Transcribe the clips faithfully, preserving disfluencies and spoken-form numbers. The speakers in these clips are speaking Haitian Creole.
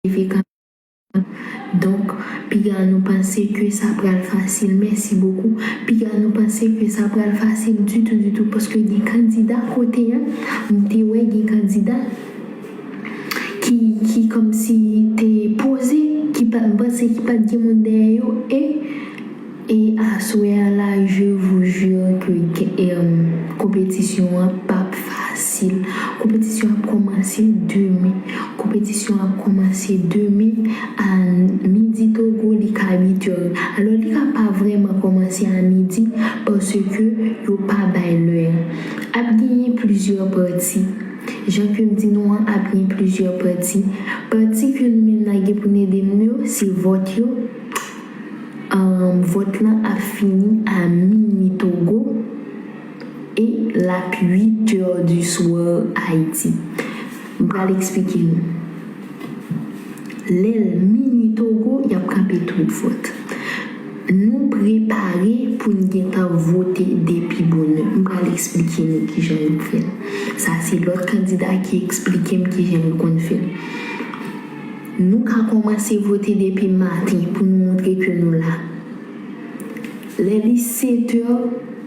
leve kanmenm. Donk, piga nou panse ke sa pral fasil. Mèsi bokou. Piga nou panse ke sa pral fasil ditou, ditou, paske gen kandida kote a, m te wè gen kandida ki, ki kòmsi te poze, ki pa, m panse ki pa t gen moun dèyè yo, e, e aswè a la, je vous jure que, ke, em, konpetisyon an p ap fasil. Konpetisyon ap kòmanse demen. Konpetisyon ap kòmanse demen a midi Togo, li ka uit è. Alò, li ka pa vrèman kòmanse a midi, paske yo pa bay lè a. Ap genyen plizyè pati. Jan ke m di nou an, ap gen plizyè pati. Pati ke nou menm n a gen pou n ede nou yo, se vòt yo. Ahn, vòt lan ap fini a mini Togo e l ap uit è du soir Ayiti. M pral eksplike nou. Lè l mini Togo, y ap kanpe tout vòt. Nou prepare pou n gentan vote depi bonè. M pral eksplike nou kijan yo fè l. Sa se lòt kandida ki eksplike m kijan yo konn fè l. Nou ka kòmanse vote depi maten pou nou montre ke nou la. Lè li sèt è,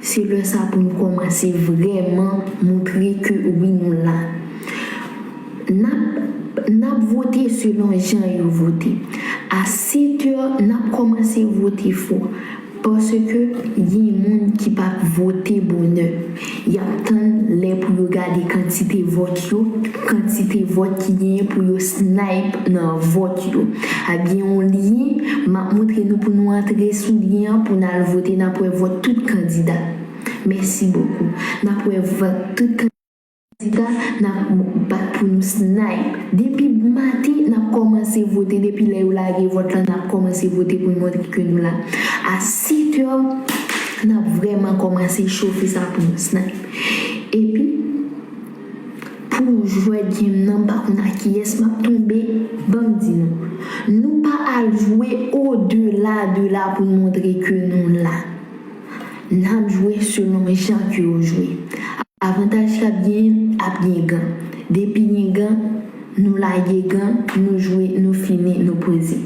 se lè sa pou nou kòmanse vrèman montre ke wi, nou la. N ap, n ap vote selon jan yo vote. A sèt è, n ap kòmanse vote fò. Paske gen moun ki p ap vote bonè. Y ap tann lè pou yo gade kantite vòt yo, kantite vòt ki genyen pou yo snipe nan vòt yo. Ap gen yon lyen, m ap montre nou pou nou antre sou lyen an pou n al vote, n ap wè vòt tout kandida. Mèsi bokou. N ap wè vòt tout kandida, n ap bat pou nou snipe. Depi maten, n ap kòmanse vote. Depi lè yo lage vòt lan, n ap kòmanse vote pou n montre ke nou la. A sèt è, n ap vrèman kòmanse chofe sa pou nou snipe. Epi, pou jwèt game nan, m pa konn ak kiyès m ap tonbe, ban m di nou. Nou pa al jwe odela de la pou n montre ke nou la. N ap jwe selon jan ke yo jwe. Avantaj k ap gen, ap gen gan. Depi gen gan, nou lage gan, nou jwe, nou fini, nou poze.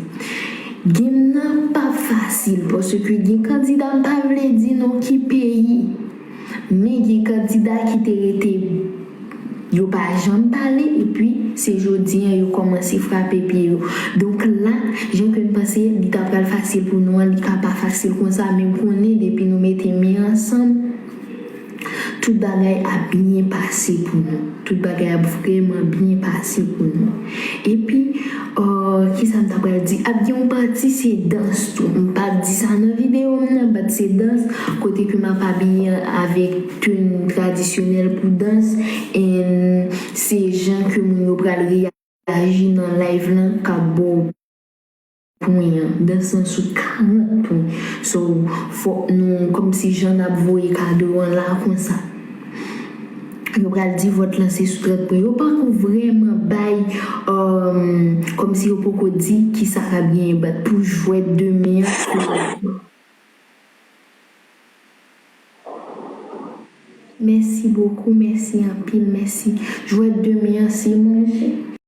Game nan p ap fasil, paske gen kandida, m pa vle di non ki peyi, men gen kandida ki te rete, yo pa janm pale, epi se jodi a yo kòmanse frape pye yo. Donk la, jan ke m panse, li ta pral fasil pou nou an, li ka pa fasil konsa, men m konnen depi nou mete men ansanm, tout bagay ap byen pase pou nou. Tout bagay ap vrèman byen pase pou nou. Epi, euh, kisa m ta pral di? Ap gen yon pati se dans tou. M p ap di sa nan videyo m nan, but se dans, kote ke m ap abiye avèk tenue tradisyonèl pou dans, and se jan ke moun yo pral reyaji nan live lan k ap ba w pwen an, dans lan sou karant pwen. So, fòk nou, kòmsi jan n ap voye kado an la konsa. Yo pral di vòt lan se sou trant pwen. Yo pako vrèman bay, um, kòmsi yo poko di kisa k ap genyen, but pou jwèt demen an, se Mèsi bokou, mèsi anpil, mèsi. Jwèt demen an se manje.